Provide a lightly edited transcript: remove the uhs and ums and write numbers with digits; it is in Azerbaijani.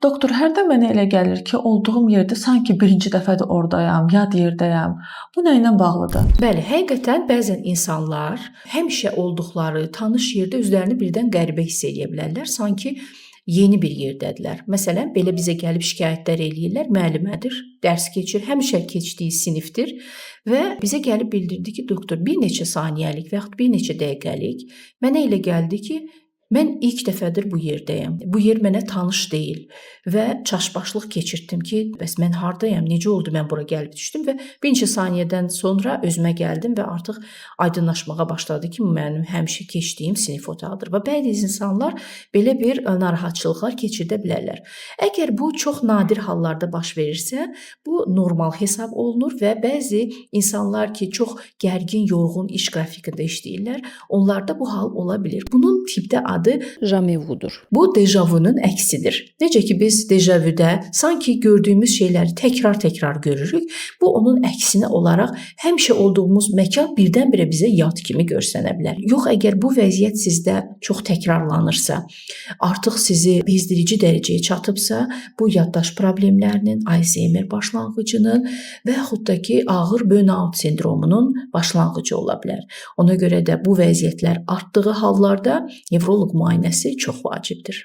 Doktor, hərdən mənə elə gəlir ki, olduğum yerdə sanki birinci dəfədir ordayam, yad yerdəyəm. Bu nə ilə bağlıdır? Bəli, həqiqətən bəzən insanlar həmişə olduqları tanış yerdə özlərini birdən qəribə hiss eləyə bilərlər, sanki yeni bir yerdədirlər. Məsələn, belə bizə gəlib şikayətlər eləyirlər, müəllimədir, dərs keçir, həmişə keçdiyi sinifdir və bizə gəlib bildirdi ki, doktor, bir neçə saniyəlik və yaxud bir neçə dəqiqəlik mənə elə gəldi ki, mən ilk dəfədir bu yerdəyəm. Bu yer mənə tanış deyil və çaşbaşlıq keçirtdim ki, bəs mən hardayam, necə oldu mən bura gəlib düşdüm və bir neçə saniyədən sonra özümə gəldim və artıq aydınlaşmağa başladı ki, mənim həmişə keçdiyim sinif otağıdır. Və bəzi insanlar belə bir narahatçılıqlar keçirdə bilərlər. Əgər bu çox nadir hallarda baş verirsə, bu normal hesab olunur və bəzi insanlar ki, çox gərgin, yorğun iş qrafikində işləyirlər, onlarda bu hal ola bilir. Bunun tibbdə adı jamais-vudur. Bu dejavunun əksidir. Necə ki biz dejavuda sanki gördüyümüz şeyləri təkrar-təkrar görürük, bu onun əksinə olaraq həmişə olduğumuz məkan birdən-birə bizə yad kimi görsənə bilər. Yox, əgər bu vəziyyət sizdə çox təkrarlanırsa, artıq sizi bezdirici dərəcəyə çatıbsa, bu yaddaş problemlərinin, Alzheimer başlanğıcının və yaxud da ki, ağır burnout sindromunun başlanğıcı ola bilər. Ona görə də bu vəziyyətlər artdığı hallarda nevroloq müayinəsi çox vacibdir.